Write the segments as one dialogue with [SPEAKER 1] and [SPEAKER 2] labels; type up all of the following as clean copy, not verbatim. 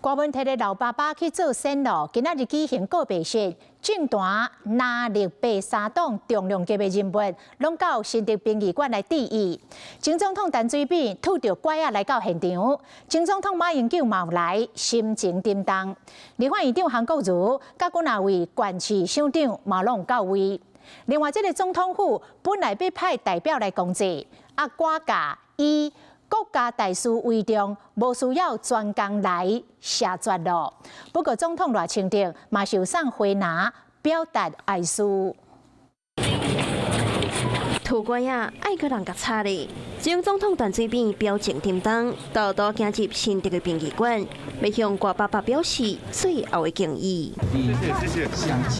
[SPEAKER 1] 郭文悌的老爸爸去做先路，今仔日舉行告別式，政壇藍綠白三黨重量級的人物，攏到新竹殯儀館來致意。前總統陳水扁拄著拐仔來到現場，前總統馬英九嘛有來，心情沉重。立法院長韓國瑜、佮幾若位縣市首長嘛攏到位。另外，這个總統府本來欲派代表來公祭，啊，閣改以國家大事為重，無需要專工來謝絕囉。不過，總統賴清德嘛是有送花籃表達哀思。
[SPEAKER 2] 拄拐仔，愛閣人共插咧。前總統陳水扁表情沉重，沓沓行入新竹的殯儀館，欲向郭爸爸表示最後的敬意。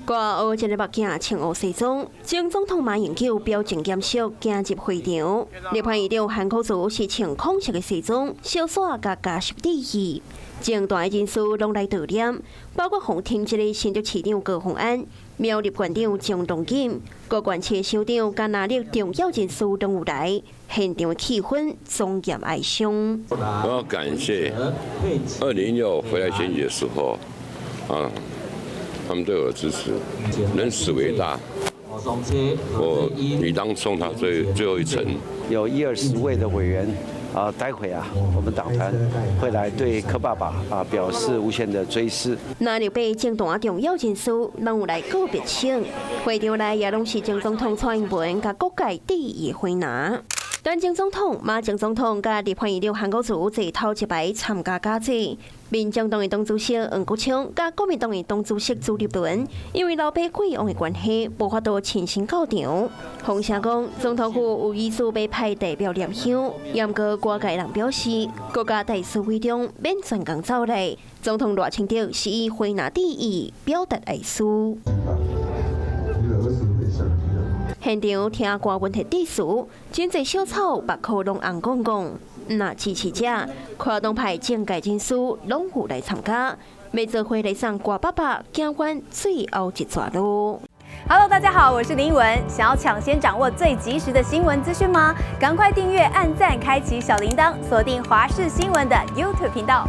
[SPEAKER 2] 郭學一个目鏡穿烏西裝，前總統馬英九表情嚴肅行入會場。立法院長韓國瑜是穿空色的西裝，小煞共家屬致意。政壇人士攏來悼念，包括予停職的新竹市長高虹安、苗栗縣長鍾東錦、各縣市首長佮藍綠重要人士攏有來，現場的氣氛莊嚴哀傷。
[SPEAKER 3] 我要感謝2016回來選舉的時候，啊，他們對我的支持，人死為大，我理當送他最後一程。
[SPEAKER 4] 有一二十位的委員。啊，待會啊，我們黨團會來對柯爸爸啊表示無限的追思。
[SPEAKER 2] 藍綠白政壇重要人士攏有來告別式，會場內也攏是前總統蔡英文佮各界致意花籃。陳前總統、馬前總統佮立法院長韓國瑜坐頭一排參加假祭。民進黨的黨主席黃國昌佮國民黨的黨主席朱立倫，因為老爸過往的關係，無法度親身到場。風聲講，總統府有意思欲派代表念香，毋過外界人表示，國家大事為重，免專工走來。總統賴清德是以花籃致意，表達哀思。現場聽郭文悌致辭，真濟小草目箍攏紅摃摃。若支持者、跨黨派政界人士攏有來參加，欲做伙來送郭爸爸行完最後一逝路。
[SPEAKER 5] Hello，大家好，我是林文。想要搶先掌握最及時的新聞資訊嗎？趕快訂閱、按讚、開啟小鈴鐺，鎖定華視新聞的 YouTube 頻道。